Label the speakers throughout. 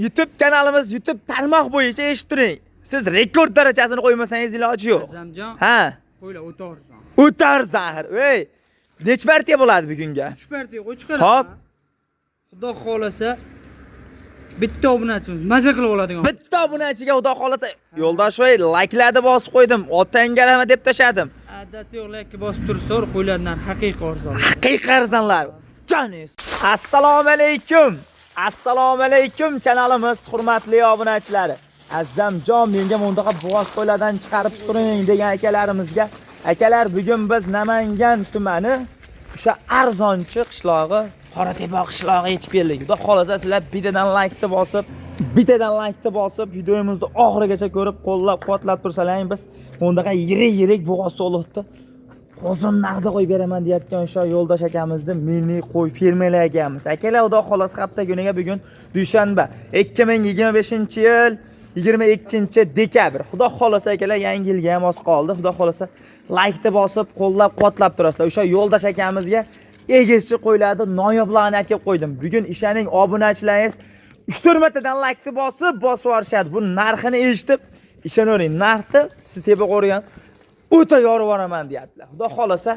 Speaker 1: YouTube kanalimiz, YouTube tarmoq bo'yicha eshitib turing. Siz rekord darajasini qo'ymasangiz iloji yo'q.
Speaker 2: Azamjon,
Speaker 1: Ha,
Speaker 2: qo'ylar o'ta arzon.
Speaker 1: O'tar zahir. Ey, necha partiya bo'ladi bugunga?
Speaker 2: 3 partiya qo'y chiqaraman.
Speaker 1: Hop.
Speaker 2: Xudo xolasa bitta obunachimiz maza qilib oladigan.
Speaker 1: Bitta obunachiga xudo xolasa yo'ldoshvoy layklarni bosib qo'ydim, otangga rahmat deb tashladim.
Speaker 2: Adati yo'q, like bosib tursa, qo'ylardan haqiqiy arzon.
Speaker 1: Haqiqiy arzonlar. Joningiz. Assalomu alaykum. Assalomu alaykum kanalimiz hurmatli obunachilari. Azamjon menga bundaqa bo'g'oz qo'ylardan chiqarib turing degan akalarimizga, akalar bugun biz Namangan tumani o'sha arzonchi qishlog'i Qoratepa qishlog'iga yetib keldik. Xudo xolasa sizlar bittadan laykni bosib, bittadan laykni bosib, videomizni oxirigacha ko'rib, qo'llab-quvvatlab tursalaring, biz bundaqa yirik-yirik bo'g'oz so'liqni qo'zim narxda qo'yib beraman deyotgan o'sha yo'ldosh akamizni milliy qo'y fermerlar akamiz. Akalar xudo xolasa hafta kuniga bugun dushanba 2025-yil 22 dekabr. Xudo xolasa akalar yangi yilga ham oz qoldi. Xudo xolasa laykni bosib, qo'llab-quvvatlab turasizlar. O'sha yo'ldosh akamizga egizchi qo'ylarni noyoblarni olib kelib qo'ydim. Bugun ishaning obunachilaringiz 3-4 martadan laykni bosib, bosib yuborishadi. Bu narxini eshitib, ishonavering, narxni siz tepa qo'rgan o'ta yorib yuboraman deyaptilar. Xudo xolasa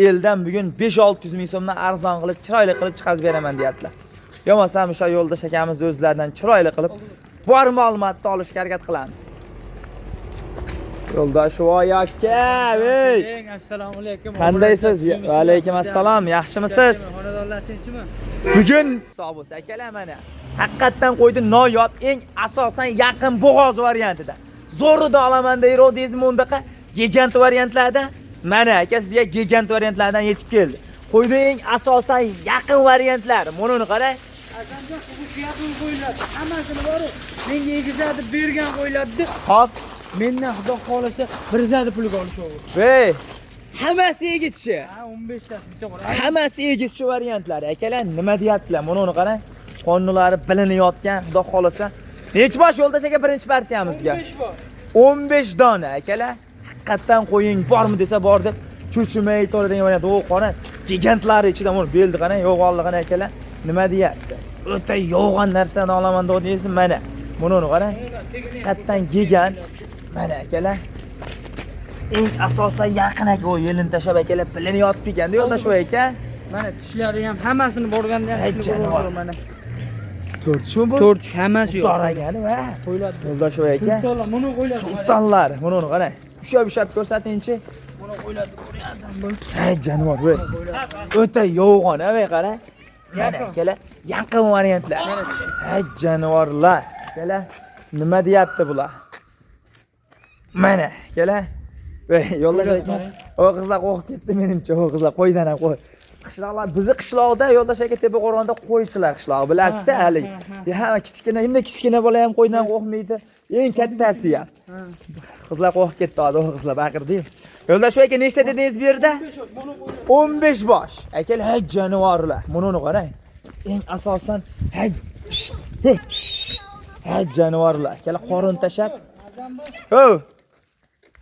Speaker 1: eldan bugun 5-600 ming so'mdan arzon qilib, chiroyli qilib chiqarib beraman deyaptilar. Bo'lmasam o'sha yo'ldosh akamiz o'zlaridan chiroyli qilib bor ma'lumotni olishga harakat qilamiz. Yo'ldosh voy aka, ey!
Speaker 2: Assalomu alaykum.
Speaker 1: Qandaysiz? Va alaykum assalom. Yaxshimisiz?
Speaker 2: Xonadonlar tinchmi?
Speaker 1: Bugun sog' bo'lsa akalar mana. Haqiqatdan qo'ydi noyob, eng asosan yaqin bo'g'oz variantida. Zo'rida olaman deyrodingizmi undaqa gigant variantlarda? Mana aka sizga gigant variantlardan yetib keldi. Qo'ydi eng asosan yaqin variantlari. Mana uni qarang.
Speaker 2: Azamjon, bu yaqin qo'ylar. Hammasini boru menga egizadi bergan qo'ylarni
Speaker 1: Hop.
Speaker 2: mendan xudo xolasa bir zadi pulga olishaver.
Speaker 1: Ey! Hammasi egizchi.
Speaker 2: Ha, 15 tasi bitta qo'y.
Speaker 1: Hammasi egizchi variantlari. Akalar nima deyaptilar? Mana uni qarang. Qonunlari bilinayotgan, xudo xolasa. Necha bosh yo'ldosh aka birinchi partiyamizga?
Speaker 2: 15 bor.
Speaker 1: 15 dona akalar. Haqiqatdan qo'ying bormi desa bor deb cho'chimay to'ladigan variant. O qara, gigantlari ichida mana beldi qarang, yo'g'onlig'ini akalar. Nima deyapti? O'ta yo'g'on narsani olaman dedingiz mana. Buni uni qarang. Haqiqatdan gigant. Mana akalar. Eng asosan yaqin aka o yelin tashlab akalar bilinayotibdi ekanda yo'ldosh aka.
Speaker 2: Mana tishlari ham hammasini borganda ham
Speaker 1: Ay,
Speaker 2: tishini
Speaker 1: jonivor.
Speaker 2: ko'raver mana.
Speaker 1: To'rt tishmi bu?
Speaker 2: To'rt tish hammasi yo'q.
Speaker 1: Tor akani va.
Speaker 2: Qo'ylar.
Speaker 1: Yo'ldosh aka.
Speaker 2: Sultonlar buni qo'ylar.
Speaker 1: Sultonlar, buni uni qarang. Ushlab ushlab ko'rsatingchi.
Speaker 2: Buni qo'ylarni ko'ryapsan bu.
Speaker 1: Ay jonivor, voy. O'ta yo'g'on, a voy qarang. Mana akalar, yaqin variantlar. Ay jonivorlar, akalar, nima deyapti bular? Mana, akalar. Voy, yo'ldosh aka. O qizlar qo'rqib ketdi menimcha, o qizlar qo'ydan ham qo'y. Qishloqlar, bizni qishloqda yo'ldosh aka Tepa-Qo'rg'onda qo'ychilar qishlog'i, bilasiz haligi. Hamma kichkina, endi kichkina bola ham qo'ydan qo'rqmaydi. Eng kattasi ham. Qizlar qo'rqib ketdi hozir, o qizlar baqirdi. Yo'ldosh aka nechta dedingiz bu yerda? 15 bosh. Akalar, hay jonivorlar. Buni uni qarang. Eng asosan hay hay jonivorlar. Akalar qorin tashab. Ho.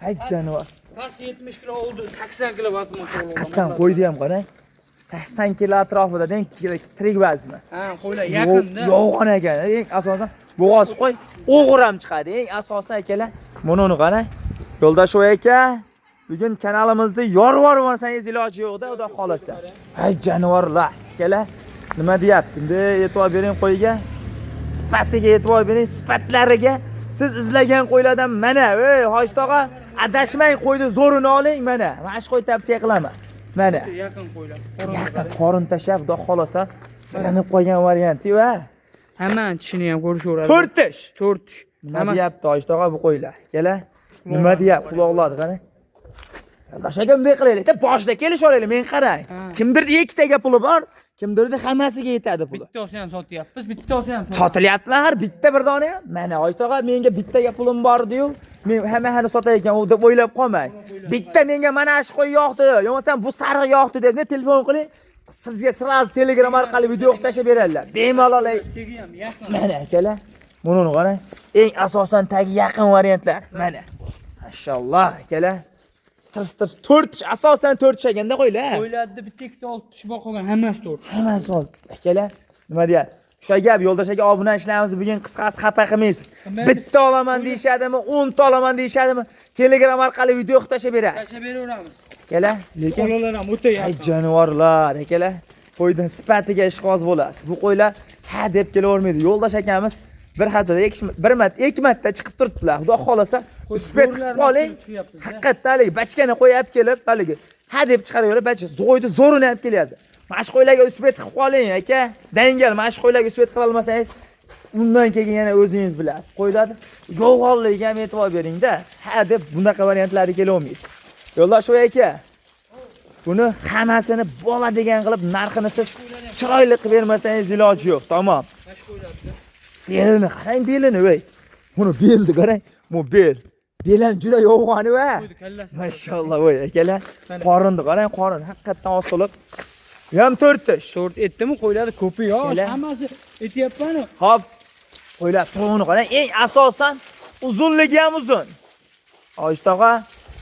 Speaker 1: Hay jonivor.
Speaker 2: Bas 70 kilo oldi, 80 kilo vazn
Speaker 1: Haqiqatdan qo'ydi ham qarang. 80 kilo atrofida deng tirik vazni.
Speaker 2: Ha, qo'ylar yaqinda.
Speaker 1: Yo'g'on ekan. Eng asosan bo'g'oz qo'y o'g'ir ham chiqadi. Eng asosan akalar, buni uni qarang. Yo'ldosh aka, bugun kanalimizni yorib yubormasangiz iloji yo'qda, xudo xolasa. Hay jonivorlar, akalar, nima deyapti? Bunday e'tibor bering qo'yga. Sifatiga e'tibor bering, sifatlariga. Siz izlagan qo'ylardan mana, ey Hoji tog'a, adashmang qo'yni zo'rini oling mana. Mana shu qo'y tavsiya qilaman. Mana.
Speaker 2: Yaqin qo'ylar.
Speaker 1: Yaqin qorin tashlab, xudo xolasa bilinib qolgan varianti va
Speaker 2: Hammani tishini ham ko'rishaveradi.
Speaker 1: to'rt tish.
Speaker 2: To'rt tish.
Speaker 1: Nima
Speaker 2: Hamma
Speaker 1: deyapti Hoji tog'a bu qo'ylar? Akalar, nima deyapti? Quloqlarni qarang. Yo'ldosh aka bunday qilaylik, boshida kelisha olaylik, men qarang.
Speaker 2: Ha.
Speaker 1: Kimdirda ikkitaga puli bor, kimdirda hammasiga yetadi puli.
Speaker 2: Bittasi ham sotyapmiz, bittasi ham
Speaker 1: Sotilyaptimi har bitta bir dona ham? Mana Hoji tog'a menga bittaga pulim bor diyu, men hammani sotay ekan u deb o'ylab qolmang. Bitta menga mana shu qo'y yoqdi, yo bo'lmasam bu sariq yoqdi deb ne telefon qiling, sizga сразу Telegram orqali video qilib tashlab beradilar. Bemalol
Speaker 2: Tegi ham yaqin.
Speaker 1: Mana akalar, buni qarang. Eng asosan tagi yaqin variantlar. Mana. Mashalloh akalar. Tirs tirs to'rt tish, asosan to'rt tish ekanda qo'ylar.
Speaker 2: Qo'ylarda bitta ikkita olti tish bor qolgan, hammasi to'rt.
Speaker 1: Hammasi oldi. Akalar, nima deyapti? O'sha gap yo'ldosh aka obunachilarimizni bugun qisqasi xafa qilmaysiz. Bitta olaman deyishadimi, 10 ta olaman deyishadimi? Telegram orqali video qilib tashlab berasiz.
Speaker 2: Tashlab beraveramiz.
Speaker 1: Akalar, lekin
Speaker 2: Bolalar ham o'ta
Speaker 1: ay
Speaker 2: yaqin.
Speaker 1: jonivorlar, akalar, qo'ydan sifatiga ishqiboz bo'lasiz. Bu qo'ylar ha deb kelavermaydi. Yo'ldosh akamiz bir haftada bir marta, ikki marta chiqib turibdilar. Xudo xolasa, uspet qilib qoling. Haqiqatdan haligi bachkani qo'yib olib kelib, haligi ha deb chiqarib yuborib, bacha zo'yni zo'rini olib kelyapti. Mana shu qo'ylarga uspet qilib qoling, aka. Dangal mana shu qo'ylarga uspet qila olmasangiz, undan keyin yana o'zingiz bilasiz. Qo'ylarni yo'g'onligiga ham e'tibor bering-da. Ha deb bunaqa variantlari kelavermaydi. Yo'ldosh aka, buni hammasini bola degan qilib narxini siz chiroyli qilib bermasangiz iloji yo'q, tamom. Belini qarang, belini voy. Buni belni qarang, bu bel. Bel ham juda yo'g'on va. Mashalloh voy akalar. Qorinni qarang, qorin haqiqatdan osilib. Bu ham 4 tish.
Speaker 2: 4 etdimi qo'ylar ko'pi yo'q. Hammasi etyapman-ku.
Speaker 1: Hop. Qo'ylar turug'ini qarang, eng asosan uzunligi ham uzun. Oyish tog'a,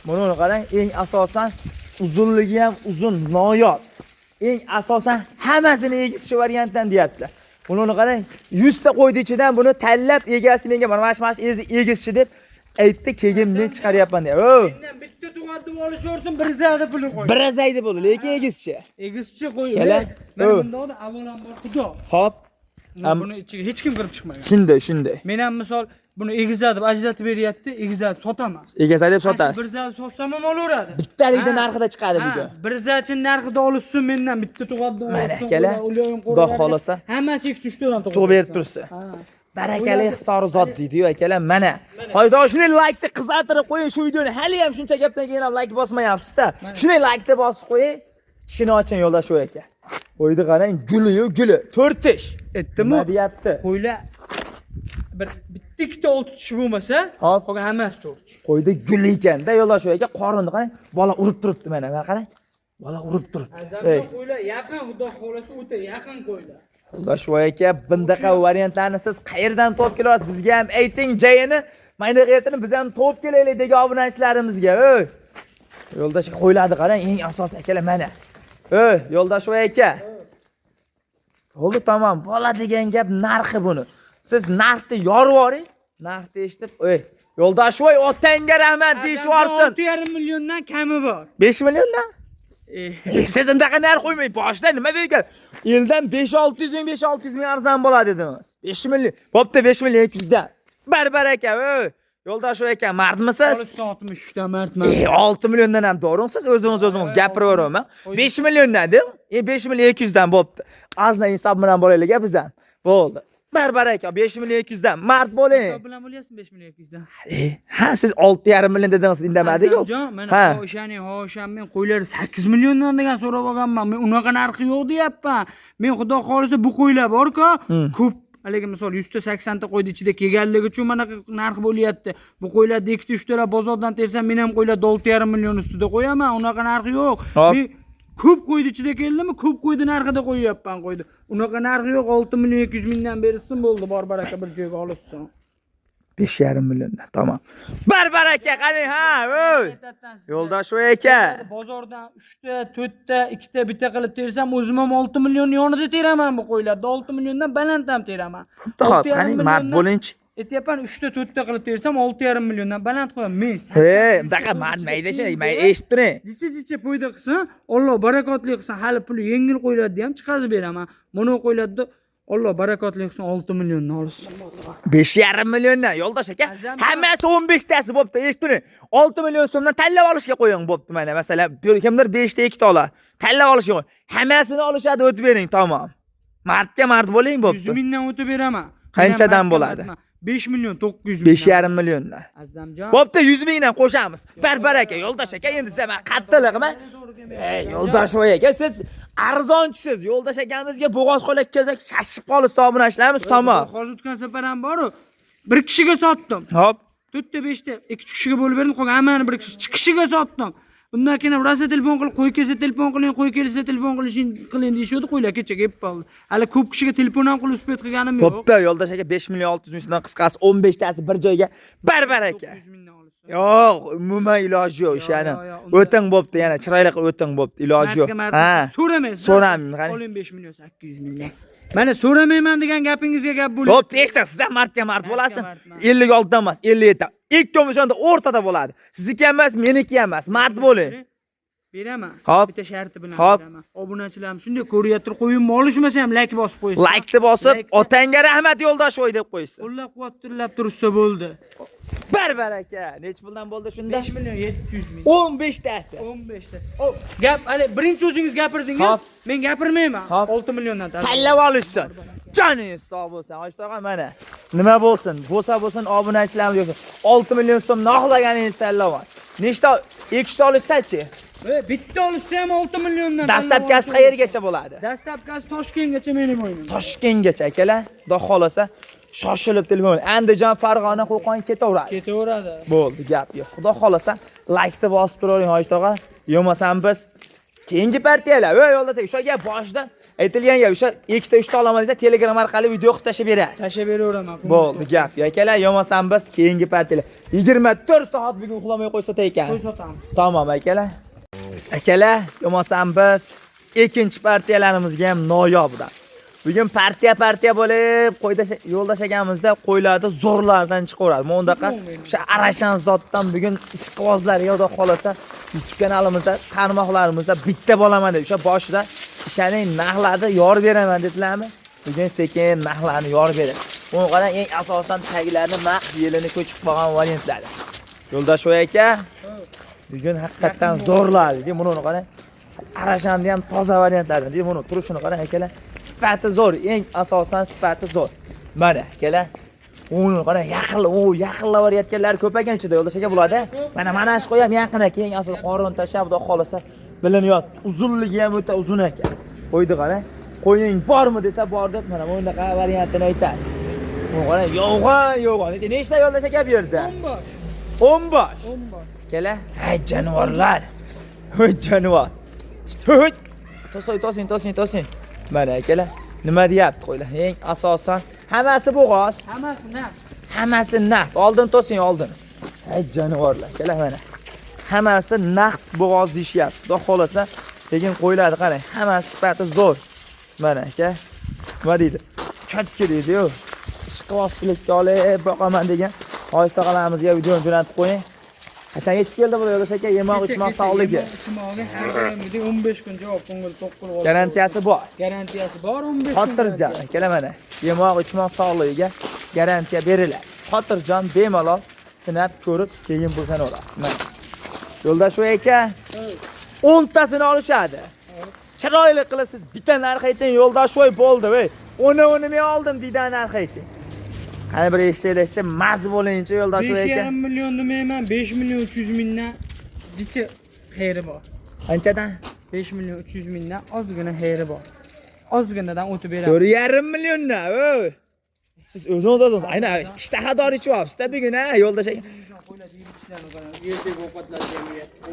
Speaker 1: buni qarang, eng asosan uzunligi ham uzun, noyob. Eng asosan hammasini egiz shu variantdan deyaptilar. Buni qarang, 100 ta qo'ydi ichidan buni tanlab egasi menga mana shu egizchi deb aytdi, keyin men chiqaryapman deyapti.
Speaker 2: Mendan bitta tug'adi deb olishaversin, bir zada puli qo'y.
Speaker 1: Bir zaydi bo'ldi, lekin egizchi.
Speaker 2: Egizchi qo'y.
Speaker 1: Mana
Speaker 2: bunda avvalambor xudo.
Speaker 1: Hop.
Speaker 2: Buni ichiga hech kim kirib chiqmagan.
Speaker 1: Shunday, shunday.
Speaker 2: Men ham misol buni egizadi, ajratib beryapti, egizadi sotaman.
Speaker 1: Egizadi deb sotasiz.
Speaker 2: Bir zada sotsam ham olaveradi.
Speaker 1: Bittalikda narxida chiqadi bugun.
Speaker 2: Bir zachi narxida olishsin mendan bitta tug'adi.
Speaker 1: Mana akalar, Xudo xolasa
Speaker 2: hammasi 2-3 tadan
Speaker 1: tug'ib berib tursa. Barakali Hisorizod deydi-yu akalar, mana. Hozir shuni like-ni qizartirib qo'ying shu videoni. Hali ham shuncha gapdan keyin ham like bosmayapsiz-da. Shuni like-ni bosib qo'ying. Tishini oching yo'ldosh aka. Qo'ydi qarang, guli-yu guli. 4 tish.
Speaker 2: Etdimi?
Speaker 1: Nima deyapti?
Speaker 2: Qo'ylar bir bitta ikkita olti tishi bo'lmasa,
Speaker 1: hop,
Speaker 2: qolgan hammasi 4 tish.
Speaker 1: Qo'ydi guli ekanda yo'ldosh aka, qorinni qarang, bola urib turibdi mana, mana qarang. Bola urib turibdi.
Speaker 2: Ey, qo'ylar yaqin, Xudo xolasa o'ta yaqin qo'ylar.
Speaker 1: Yo'ldosh aka, bundaqa variantlarni siz qayerdan topib kelasiz? Bizga ham ayting jayini. Mayda qayerdan biz ham topib kelaylik degan obunachilarimizga. Ey. Yo'ldosh qo'ylarni qarang, eng asosiy akalar mana. Ey, yo'ldosh aka. Bo'ldi, tamom. Bola degan gap narxi buni. Siz narxni yorib yuboring. Narxni eshitib, ey, yo'ldosh voy, otangga rahmat deyish yuborsin.
Speaker 2: 6,5 milliondan kami bor.
Speaker 1: 5 milliondan? Siz undaqa narx qo'ymang. Boshida nima degan? Eldan 5-600 ming, 5-600 ming arzon bo'ladi dedingiz. 5 million. Bo'pti, 5 million 200 dan. Barbar aka, ey. Yo'ldosh aka, mardmisiz?
Speaker 2: 63 ta mardman.
Speaker 1: 6 milliondan ham to'g'risiz, o'zingiz gapiraveraman. 5 milliondan dedim. 5 million 200 dan bo'pti. Ozdan hisob bilan bo'laylik biz ham. Bo'ldi. Barbar aka, 5 million 200 dan mard bo'ling.
Speaker 2: Hisob bilan bo'lyapsiz 5 million 200 dan.
Speaker 1: Ha, siz 6,5 million dedingiz, indamadik-ku.
Speaker 2: Mana hoshaning, hosham men qo'ylar 8 milliondan degan so'rab olganman. Men unaqa narxi yo'q deyapman. Men Xudo xolisa bu qo'ylar bor-ku, ko'p haligi misol 180 ta qo'yni ichida kelganligi uchun mana narx bo'lyapti. Bu qo'ylarni 2 ta 3 ta bozordan tersam, men ham qo'ylarni 6,5 million ustida qo'yaman. Unaqa narxi yo'q. Men ko'p qo'yni ichida keldimi, ko'p qo'yni narxida qo'yyapman qo'yni. Unaqa narxi yo'q, 6 million 200 mingdan bersin bo'ldi, bor baraka bir joyga olishsin.
Speaker 1: 5,5 milliondan, tamom. Barbar aka, qarang, ha, voy. Yo'ldosh aka.
Speaker 2: Bozordan 3 ta, 4 ta, 2 ta bitta qilib tersam, o'zim ham 6 million yonida teraman bu qo'ylarni. 6 milliondan baland ham teraman.
Speaker 1: Xo'p, qani mard bo'ling-chi.
Speaker 2: Aytyapman, 3 ta, 4 ta qilib tersam 6,5 milliondan baland qo'yaman. Men.
Speaker 1: Hey, bunaqa mard maydachi, mayda eshitib turing.
Speaker 2: Jicha-jicha foyda qilsin, Alloh barakotli qilsin, hali puli yengil qo'ylarni ham chiqarib beraman. Buni qo'ylarni Alloh barakotli qilsin, 6 milliondan olsin.
Speaker 1: 5,5 milliondan yo'ldosh aka, hammasi 15 tasi bo'pti, eshitib turing. 6 million so'mdan tanlab olishga qo'ying bo'pti mana. Masalan, kimdir 5 ta 2 ta oladi. Tanlab olishga qo'ying. Hammasini olishadi, o'tib bering, tamom. Mardga mard bo'ling bo'pti.
Speaker 2: 100 mingdan o'tib beraman.
Speaker 1: Qanchadan bo'ladi?
Speaker 2: 5 million 900 ming.
Speaker 1: 5,5 milliondan.
Speaker 2: Azamjon.
Speaker 1: Bo'pti, 100 mingdan qo'shamiz. Barbar aka, yo'ldosh aka, endi siz men qattiqmi? Ey, yo'ldosh aka, siz arzonchisiz. Yo'ldosh akamizga bo'g'oz qo'lak kelsak, shashib qolib hisobini tamom.
Speaker 2: Hozir o'tgan safar ham bor-u, bir kishiga sotdim.
Speaker 1: Hop.
Speaker 2: 4 ta 5 ta 2 kishiga bo'lib berdim, qolgan hammani bir kishi chiqishiga sotdim. Undan keyin ham rosa telefon qilib, qo'y kelsa telefon qiling, qo'y kelsa telefon qiling deyishdi, qo'ylar kecha kelib qoldi. Hali ko'p kishiga telefon ham qilib uspet qilganim yo'q.
Speaker 1: Bo'pti, yo'ldosh aka 5 million 600 ming so'mdan qisqasi 15 tasi bir joyga barbar aka.
Speaker 2: 900 mingdan olsin.
Speaker 1: Yo'q, umuman iloji yo'q ishani. O'ting bo'pti, yana chiroyli qilib o'ting bo'pti, iloji yo'q.
Speaker 2: Ha, so'ramaysiz.
Speaker 1: So'ramayman, qani.
Speaker 2: Oling 5 million 800 mingdan. Mana so'ramayman degan gapingizga gap bo'ladi.
Speaker 1: Xo'p, eshitdi, siz ham mardga mard bo'lasiz.
Speaker 2: Mardman.
Speaker 1: 56 dan emas, 57. Ikkovimiz o'shanda o'rtada bo'ladi. Sizniki ham emas, meniki ham emas. Mard bo'ling.
Speaker 2: Beraman.
Speaker 1: Hop.
Speaker 2: Bitta sharti bilan
Speaker 1: Hop.
Speaker 2: beraman. Obunachilarim shunday ko'rayotib qo'yimni olishmasa ham like bosib qo'ysin.
Speaker 1: Laykni bosib,
Speaker 2: Laykni
Speaker 1: otangga rahmat yo'ldosh voy deb qo'ysin.
Speaker 2: Qo'llab-quvvatlab turishsa bo'ldi.
Speaker 1: Bir baraka. Necha puldan bo'ldi shunda?
Speaker 2: 5 million 700 ming.
Speaker 1: 15 tasi.
Speaker 2: 15 ta. O, gap hali birinchi o'zingiz gapirdingiz.
Speaker 1: Hop.
Speaker 2: Men gapirmayman.
Speaker 1: Hop.
Speaker 2: 6 milliondan tanlab.
Speaker 1: Tanlab olishsin. Joningiz sog' bo'lsin. Osh tog'a mana. Nima bo'lsin? Bo'lsa bo'lsin obunachilarimiz yo'q. 6 million so'm xohlaganingiz tanlab ol. Nechta ikkita olishsa-chi?
Speaker 2: Bitta olishsa ham 6 milliondan.
Speaker 1: Dastlabkasi qayergacha bo'ladi?
Speaker 2: Dastlabkasi Toshkentgacha mening bo'ynimda.
Speaker 1: Toshkentgacha akalar, xudo xolasa shoshilib telefon. Andijon, Farg'ona, Qo'qon ketaveradi.
Speaker 2: Ketaveradi.
Speaker 1: Bo'ldi, gap yo'q. Xudo xolasa laykni bosib turavering Hoji tog'a. Yo'masam biz keyingi partiyalar, voy yo'ldosh aka, o'sha gap boshida aytilgan gap, o'sha ikkita, uchta olaman desa Telegram orqali video qilib tashlab berasiz.
Speaker 2: Tashlab beraveraman.
Speaker 1: Bo'ldi, gap yo'q akalar, yo'masam biz keyingi partiyalar 24 soat bugun uxlamay qo'y sotar ekanmiz.
Speaker 2: Qo'y sotamiz.
Speaker 1: Tamom akalar. Akalar, yo'masam biz ikkinchi partiyalarimizga ham noyobdan. Bugun partiya bo'lib yo'ldosh akamizda qo'ylarni zo'rlardan chiqaveradi. Mana undaqa o'sha Arashan zotdan bugun ishqibozlar xudo xolasa YouTube kanalimizda, tarmoqlarimizda bitta bo'laman deb o'sha boshida ishaning narxlarni yorib beraman dedilarmi? Bugun sekin narxlarni yorib beradi. Buni qarang, eng asosan taglarni naq yelini ko'chib qolgan variantlari. Yo'ldosh aka, bugun haqiqatdan zo'rlar deydi. Buni qarang. Arashanni ham toza variantlari deydi. Buni turishini qarang akalar. Sifati zo'r, eng asosan sifati zo'r. Mana akalar, uni qarang, yaqin, u yaqinlab borayotganlar ko'p ekan ichida yo'ldosh aka bo'ladi. Mana shu qo'y ham yaqin aka, eng asosan qorin tashlab xudo xolasa bilinyapti. Uzunligi ham o'ta uzun ekan. Qo'ydi qarang. Qo'ying bormi desa bor deb mana bunaqa variantini aytadi. Uni qarang, yo'g'on. Nechta yo'ldosh aka bu yerda?
Speaker 2: 10 bosh.
Speaker 1: 10 bosh.
Speaker 2: 10 bosh.
Speaker 1: Akalar, hay jonivorlar. Hoy jonivor. Hoy. To'sing. Mana akalar, nima deyapti qo'ylar? Eng asosan hammasi bo'g'oz.
Speaker 2: Hammasi naq.
Speaker 1: Hammasi naqd. Oldin to'sing, oldin. Hay jonivorlar, akalar mana. Hammasi naqd bo'g'oz deyishyapti. Xudo xolasa, lekin qo'ylarni qarang, hammasi sifati zo'r. Mana aka, nima deydi? Chatga deydi-yu. Ishqibozchilikka olib boqaman degan Hoji tog'alarimizga videoni jo'natib qo'ying. Qachon yetib keldi bu yo'ldosh aka? Yemoq ichmoq sog'ligi.
Speaker 2: Ichmog'i har doimgidek 15 kun javob ko'ngil to'q qilib oldi.
Speaker 1: Garantiyasi bor.
Speaker 2: Garantiyasi bor 15 kun.
Speaker 1: Xotirjam akalar mana. Yemoq ichmoq sog'ligiga garantiya beriladi. Xotirjam bemalol sinab ko'rib keyin bo'lsani olasiz. Mana. Yo'ldosh aka 10 tasini olishadi. Chiroyli qilib siz bitta narx ayting yo'ldosh voy bo'ldi voy. Uni men oldim deydi narx ayting. Qani bir eshitaylikchi, mard bo'lingchi yo'ldosh aka.
Speaker 2: 5,5 million demayman, 5 million 300 mingdan jichi xeyri bor.
Speaker 1: Qanchadan?
Speaker 2: 5 million 300 mingdan ozgina xeyri bor. Ozginadan o'tib beradi.
Speaker 1: 4,5 milliondan. Voy. Siz o'zingiz aynan ishtahador ichyapsiz-da bugun ha yo'ldosh aka.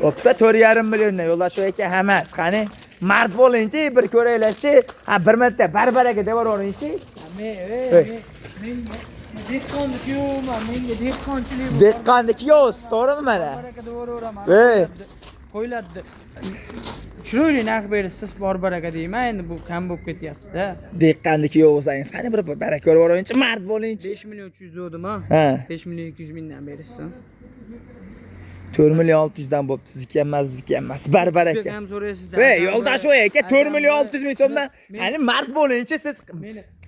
Speaker 1: O'pta 4,5 milliondan yo'ldosh aka hammasi. Qani mard bo'lingchi, bir ko'raylikchi. Ha bir marta barbaraka deb yuboringchi.
Speaker 2: Men dehqonni kuyovman, menga dehqonchilik bu.
Speaker 1: Dehqonni kuyovsiz, to'g'rimi mana?
Speaker 2: Baraka deb yuboraveraman.
Speaker 1: Ey.
Speaker 2: Qo'yiladi. Chiroyli narx berishsiz bor baraka deyman, endi bu kam bo'lib ketyapti-da.
Speaker 1: Dehqonni kuyov bo'lsangiz, qani bir baraka ko'rib yuboringchi, mard bo'lingchi.
Speaker 2: 5 million 300 dedim ha.
Speaker 1: Ha.
Speaker 2: 5 million 200 mingdan berishsin.
Speaker 1: 4 million 600 dan bo'pti, sizniki ham emas, bizniki ham emas. Barbaraka.
Speaker 2: Ham so'raysiz-da.
Speaker 1: Ey, yo'ldosh aka, 4 million 600 ming so'mdan qani mard bo'lingchi siz.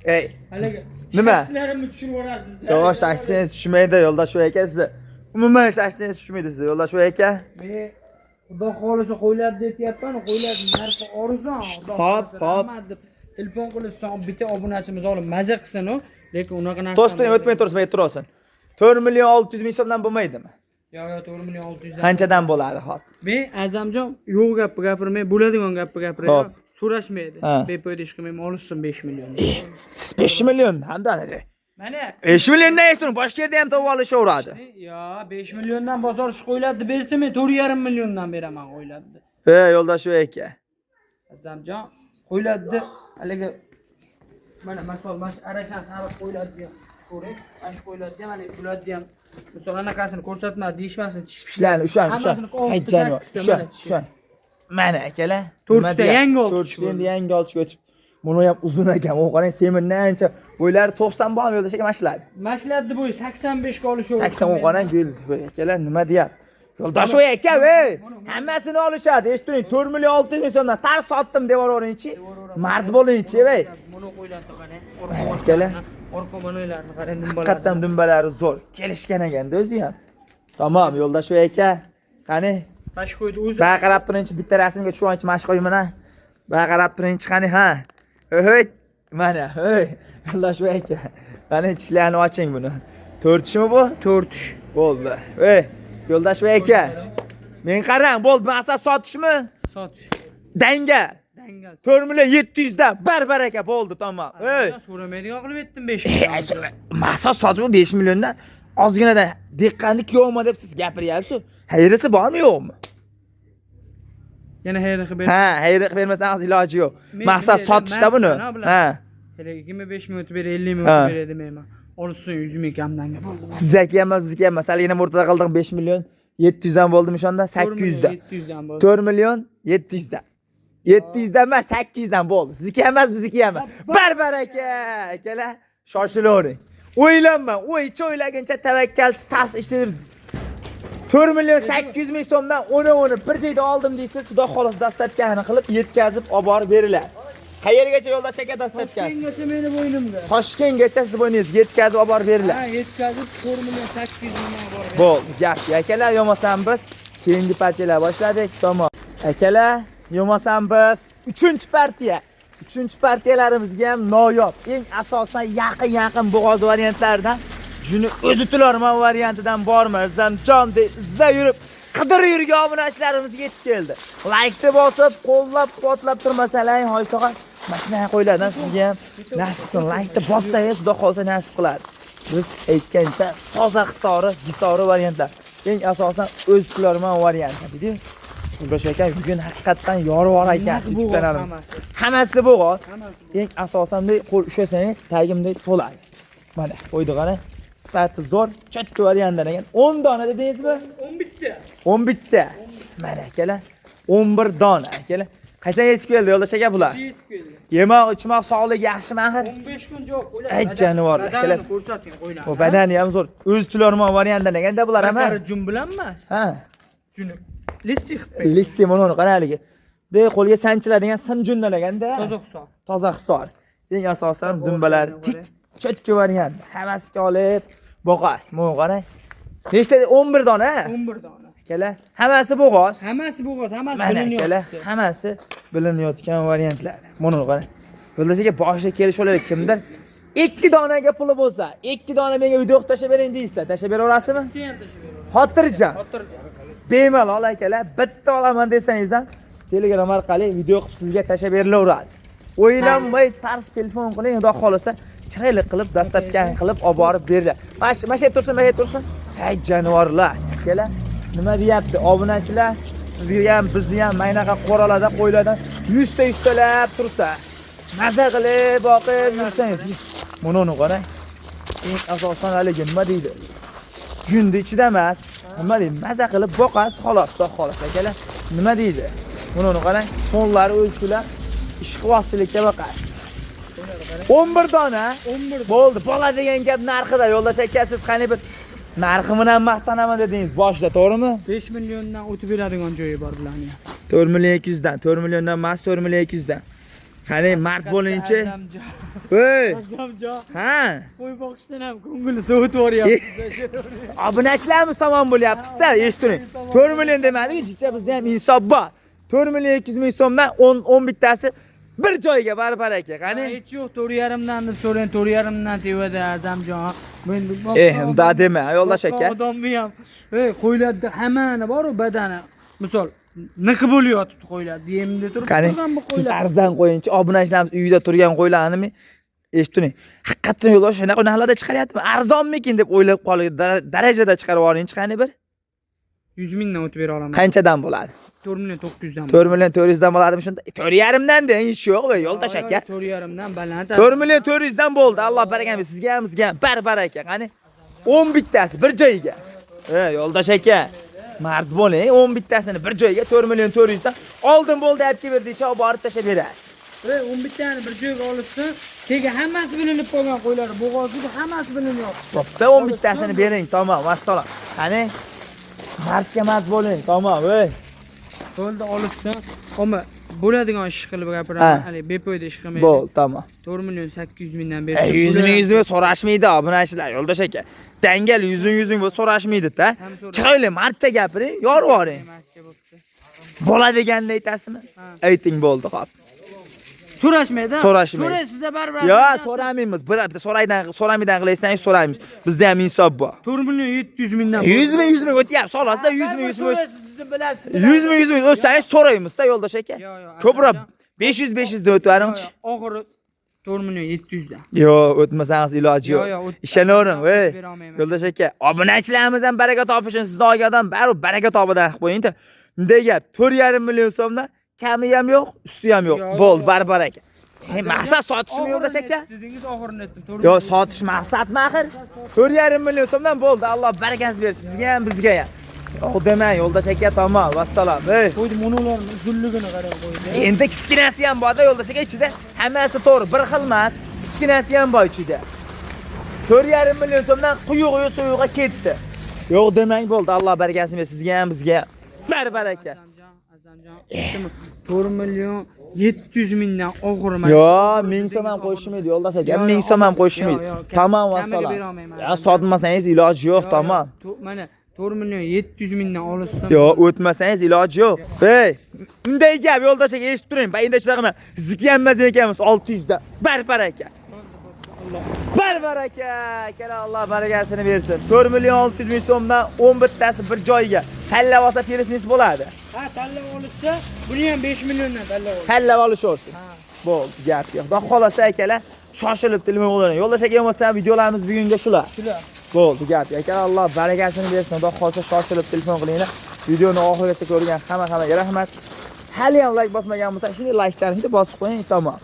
Speaker 1: Ey,
Speaker 2: Haligi
Speaker 1: Nima?
Speaker 2: Shashtlarimni tushirib yuborasiz.
Speaker 1: Yo'q, shashtingiz tushmaydi, yo'ldosh aka sizni. Umuman shashtingiz tushmaydi sizni, yo'ldosh aka.
Speaker 2: Men Xudo xolasa qo'yiladi deyapman, qo'yiladi narxi arzon.
Speaker 1: Hop, hop.
Speaker 2: Deb telefon qilishsa, bitta obunachimiz olib maza qilsin-u, lekin unaqa narx.
Speaker 1: To'sting, o'tmay tursin, aytib 4 million 600 ming so'mdan bo'lmaydimi?
Speaker 2: Yo'q, yo'q, 4 million 600 dan.
Speaker 1: Qanchadan bo'ladi hop?
Speaker 2: Men Azamjon yo'q gapni gapirmay, bo'ladigan gapni gapiraman. So'rashmaydi. Bepoyda ish qilmayman, olishsin 5 million.
Speaker 1: Siz 5 million hamda
Speaker 2: Mana
Speaker 1: 5 milliondan eshitdim, boshqa yerda ham topib olishaveradi.
Speaker 2: Yo, 5 milliondan bozor ish qo'yiladi bersa, men 4,5 milliondan beraman qo'yiladi.
Speaker 1: Ey, yo'ldosh aka.
Speaker 2: Azamjon qo'yiladi, haligi mana misol mana shu Arashan sariq qo'yiladi degan ko'ring, mana shu qo'yiladi ham, mana bularni ham misol anaqasini ko'rsatmadi deyishmasin.
Speaker 1: Pishlarni ushan, ushan. Hay jonivor, ushan, ushan. Mana akalar,
Speaker 2: To'rtta yangi oldi.
Speaker 1: To'rtta endi yangi olishga o'tib. Buni ham uzun ekan. O qarang, semirdan ancha. Bo'ylari 90 bormi yo'ldosh aka mana shular?
Speaker 2: Mashladni bo'yi 85 ga olish.
Speaker 1: 80 o'n qarang, bel akalar nima deyapti? Yo'ldosh aka, ey, hammasini olishadi. Eshituring, 4 million 600 ming so'mdan tar sotdim deb yuboringchi. Mard bo'lingchi, ey.
Speaker 2: Buni qo'ylarni qarang.
Speaker 1: Akalar.
Speaker 2: Orqa monoylarni qarang, dumbalarni.
Speaker 1: Haqiqatdan dumbalari zo'r. Kelishgan ekanda o'zi ham. Tamom, yo'ldosh aka. Qani?
Speaker 2: Tash qo'ydi o'zi.
Speaker 1: Baya qarab turingchi, bitta rasmga tushib olingchi, mana shu qo'y bilan. Baya qarab turingchi, qani, ha. Hey, mana, hey, yo'ldosh aka. Qani tishlarni oching buni. 4 tishmi bu?
Speaker 2: 4 tish.
Speaker 1: Bo'ldi. Ey, yo'ldosh aka. Men qarang, bo'ldi, maqsad sotishmi?
Speaker 2: Sotish.
Speaker 1: Dangal.
Speaker 2: Dangal.
Speaker 1: 4 million 700 dan bir baraka bo'ldi, tamom. Ey,
Speaker 2: So'ramaydigan qilib etdim 5 million.
Speaker 1: maqsad sotib 5 milliondan ozginadan dehqonlik yo'qmi deb siz gapiryapsiz. Hayrisi bormi yo'qmi?
Speaker 2: Yana hayri qilib ber.
Speaker 1: Ha, hayri qilib bermasangiz iloji yo'q. Maqsad sotishda buni. Ha.
Speaker 2: Hele 25 ming o'tib ber, 50 ming
Speaker 1: Ha.
Speaker 2: o'tib beradi menman. Olsin 100 ming kamdan bo'ldi.
Speaker 1: Sizniki emas, bizniki emas. Haligina o'rtada qildik 5 million 700 dan bo'ldimi o'shanda? 800 dan.
Speaker 2: 700 dan bo'ldi.
Speaker 1: 4 million 700 dan. 700 dan emas, 800 dan bo'ldi. Sizniki emas, bizniki emas. Bir baraka, akalar, shoshilavering. O'ylanma, o'ycha o'ylaguncha tavakkalchi tas ishlaydi. 4 million 800 ming so'mdan 10-10 bir joyda oldim deysiz, xudo xohlasa dastavkani qilib yetkazib olib borib beriladi. Qayergacha yo'ldosh aka dastavkasi?
Speaker 2: Toshkentgacha meni bo'ynimda.
Speaker 1: Toshkentgacha siz bo'yningizga yetkazib olib borib beriladi.
Speaker 2: Ha, yetkazib 4 million 800 ming olib borib.
Speaker 1: Bo'ldi, gap. Akalar, yo'masam biz keyingi partiyalar boshladik. Tamom. Akalar, yo'masam biz 3-partiya. 3-partiyalarimizga ham noyob, eng asosan yaqin-yaqin bo'g'oz variantlaridan, shuni o'zi tularman variantidan bormi? Izdamjon deb izlab yurib, qidirib yurgan obunachilarimizga yetib keldi. Laykni bosib, qo'llab-quvvatlab turmasalar, hoji tog'a, mana shunaqa qo'ylardan sizga ham nasib qilsin. Laykni bossangiz, xudo xohlasa nasib qiladi. Biz aytgancha toza hisori, gisori variantlar. Eng asosan o'z tularman varianti deydi. Yo'ldosh aka bugun haqiqatdan yorib ekan YouTube kanalimiz. Hammasi bo'g'oz. Eng asosan bunday qo'l ushlasangiz tagimday to'ladi. Mana qo'ydi qara. Sifati zo'r, cho'tka variantdan ekan. 10 dona dedingizmi?
Speaker 2: 11 ta.
Speaker 1: 11 ta. Mana akalar, 11 dona akalar. Qachon yetib keldi yo'ldosh aka bular?
Speaker 2: Yetib keldi.
Speaker 1: Yemoq, ichmoq, sog'lik yaxshimi axir?
Speaker 2: 15 kun javob qo'ylar.
Speaker 1: Ey jonivorlar, akalar.
Speaker 2: Ko'rsating qo'ylar.
Speaker 1: Bu badani ham zo'r. O'z tularmon variantdan ekanda bular ham.
Speaker 2: Bakari jun bilan emas.
Speaker 1: Ha.
Speaker 2: Juni. Lissi qilib berdi.
Speaker 1: Lissi mana uni qara haligi. De qo'lga sanchiladigan sim jundan ekanda.
Speaker 2: Toza hisob.
Speaker 1: Toza hisor. Eng asosan dumbalar tik, cho'tka variant. Havasga olib boqasiz. Mana qarang. Nechta? 11 dona.
Speaker 2: 11 dona.
Speaker 1: Akalar, hammasi bo'g'oz.
Speaker 2: Hammasi bo'g'oz, hammasi
Speaker 1: Mana akalar,
Speaker 2: bilinyapti.
Speaker 1: hammasi bilinayotgan variantlar. Mana qarang. Yo'ldosh aka boshida kelishib oladi kimdir. 2 donaga puli bo'lsa, 2 dona menga video qilib tashlab bering deysa, tashlab bera olasizmi?
Speaker 2: Bitta ham tashlab beraveradi.
Speaker 1: Xotirjam.
Speaker 2: Xotirjam.
Speaker 1: Bemalol akalar, bitta olaman desangiz ham Telegram orqali video qilib sizga tashlab berilaveradi. O'ylanmay tars telefon qiling, xudo xohlasa chiroyli qilib, dastavkani qilib olib borib beriladi. Mana shu, mana shu tursin, mana shu tursin. Hay jonivorlar, akalar, nima deyapti obunachilar? Sizga ham, bizni ham mana bunaqa qo'ralarda, qo'ylardan 100 ta 100 talab tursa, maza qilib boqib yursangiz. Buni uni qarang. Eng asosan haligi nima deydi? Junni ichida emas. Nima deydi? Maza qilib boqasiz, xolos, xudo xohlasa akalar. Nima deydi? Buni uni qarang, fonlari o'zkular ishqibozchilikka boqadi. 11 dona.
Speaker 2: 11
Speaker 1: Bo'ldi. Bola degan gap narxida yo'ldosh aka, siz qani bir narxi bilan maqtanaman dedingiz boshida, to'g'rimi?
Speaker 2: 5 milliondan o'tib beradigan joyi bor bularning.
Speaker 1: 4 million 200 dan, 4 milliondan emas, 4 million 200 dan. Qani mard bo'lingchi. Ey!
Speaker 2: Azamjon,
Speaker 1: Ha.
Speaker 2: qo'y boqishdan ham ko'ngli sovutib yuboryapti.
Speaker 1: Obunachilarimiz tomon bo'lyapmiz-da, eshituring. 4 million demadik, jicha bizda ham insof bor. 4 million 200 ming so'mdan 10 11 tasi bir joyga barbar aka. Qani?
Speaker 2: Hech yo'q, 4.5 dan deb so'rang, 4.5 dan tevada Azamjon. Men
Speaker 1: Unda dema, yo'ldosh aka.
Speaker 2: Odamni ham, ey, qo'ylarda hammani bor-u badani. Misol, niqi bo'lib yotibdi qo'ylar. Yemda turib
Speaker 1: Qani,
Speaker 2: turgan bu
Speaker 1: siz
Speaker 2: qo'ylar.
Speaker 1: arzdan qo'yingchi, obunachilarimiz uyida turgan qo'ylarni eshituring. Haqiqatan yo'ldosh shunaqa narxlarda chiqaryaptimi? Arzonmikin deb o'ylab qolgan darajada chiqarib yuboringchi qani bir.
Speaker 2: 100 mingdan o'tib bera olaman.
Speaker 1: Qanchadan bo'ladi?
Speaker 2: 4 million 900 dan.
Speaker 1: 4 million 400 dan bo'ladimi shunda? 4.5 dan deng, ish yo'q be yo'ldosh aka.
Speaker 2: 4.5 dan baland.
Speaker 1: 4 million 400 dan bo'ldi. Alloh baraka bersin sizga ham, bizga ham. Bar baraka. Qani? 10 bittasi bir joyga. Yo'ldosh aka. Mard bo'ling, 10 bittasini bir joyga 4 million 400 dan oldim bo'ldi olib kelib berdi, olib borib tashlab berasiz.
Speaker 2: Ey, 11 tani bir joyga olishsin. Tegi hammasi bilinib qolgan qo'ylar, bo'g'ozida hammasi bilinyapti.
Speaker 1: Bo'pti, 11 tasini bering, tamom, vassalom. Qani? Mardga mard bo'ling, tamom, ey.
Speaker 2: Bo'ldi, olishsin. Ammo bo'ladigan ish qilib gapiraman. Hali bepoyda ish qilmaydi.
Speaker 1: Bo'ldi, tamom.
Speaker 2: 4 million 800 mingdan bersin.
Speaker 1: 100 ming 100 ming so'rashmaydi obunachilar, yo'ldosh aka. Dangal 100 ming 100 ming bo'lsa so'rashmaydi-da. Chiroyli mardcha gapiring, yorib yuboring. Bola deganini aytasizmi? Ayting bo'ldi, xo'p.
Speaker 2: So'rashmaydi.
Speaker 1: So'rashmaydi.
Speaker 2: So'raysizda baribir.
Speaker 1: Yo'q, so'ramaymiz. Bir so'raydan so'ramaydan qilaysan, so'raymiz. Bizda ham insof bor.
Speaker 2: 4 million 700 mingdan.
Speaker 1: 100 ming 100 ming o'tyapti, solasizda 100 ming 100 ming.
Speaker 2: So'raysiz, bilasiz.
Speaker 1: 100 ming 100 ming o'tsangiz so'raymiz-da yo'ldosh aka. Ko'proq 500 500 deb o'tvaringchi.
Speaker 2: Oxiri 4 million 700 dan.
Speaker 1: Yo'q, o'tmasangiz iloji yo'q. Ishonavering, ey. Yo'ldosh aka, obunachilarimiz ham baraka topishsin, sizni olgan odam baribir baraka topadan qilib qo'ying-da. Bunday gap, 4,5 million so'mdan kami ham yo'q, usti ham yo'q. Bo'ldi, barbar aka. Maqsad sotishmi yo'ldosh aka?
Speaker 2: Dedingiz, oxirini aytdim.
Speaker 1: Yo'q, sotish maqsadmi axir? 4,5 million so'mdan bo'ldi. Alloh barakasini bersin sizga ham, bizga ham. Yo'q demang, yo'ldosh aka, tamom, vassalom. Ey,
Speaker 2: Qo'ydim, ularning uzunligini qarang qo'ydi.
Speaker 1: Endi kichkinasi ham bor-da yo'ldosh aka ichida. Hammasi to'g'ri, bir xil emas. Kichkinasi ham bor ichida. 4,5 million so'mdan quyug'i suyug'i ketdi. Yo'q demang, bo'ldi. Alloh barakasini bersin sizga ham, bizga ham. Barbar aka.
Speaker 2: Azamjon, 4 million 700 mingdan oxiri mana.
Speaker 1: Yo'q, 1000 so'm ham qo'yishmaydi yo'ldosh aka. 1000 so'm ham qo'yishmaydi. Tamom, vassalom. Ya sotmasangiz iloji yo'q, tamom.
Speaker 2: Mana 4 million 700 mingdan olishsin.
Speaker 1: Yo'q, o'tmasangiz iloji yo'q. Ey, bunday gap yo'ldosh aka, eshitib turing. Ba endi shunaqa emas. Sizniki ham emas ekanmiz 600 da. Barbar aka. Barbar aka, akalar Alloh barakasini bersin. 4 million 600 ming so'mdan 11 tasi bir joyga. Tanlab olsa perisnis bo'ladi.
Speaker 2: Ha, tanlab olishsa, buni ham 5 milliondan tanlab oladi.
Speaker 1: Tanlab olishaversin. Bo'ldi, gap yo'q. Xudo xolasa akalar, shoshilib telefon qiling. Yo'ldosh aka bo'lmasa videolarimiz bugunga shular.
Speaker 2: Shular.
Speaker 1: Bo'ldi, gap yo'q. Akalar Alloh barakasini bersin. Xudo xolasa shoshilib telefon qilinglar. Videoni oxirigacha ko'rgan hamma-hammaga rahmat. Hali ham like bosmagan bo'lsa, shunday like-chani bosib qo'ying, tamom.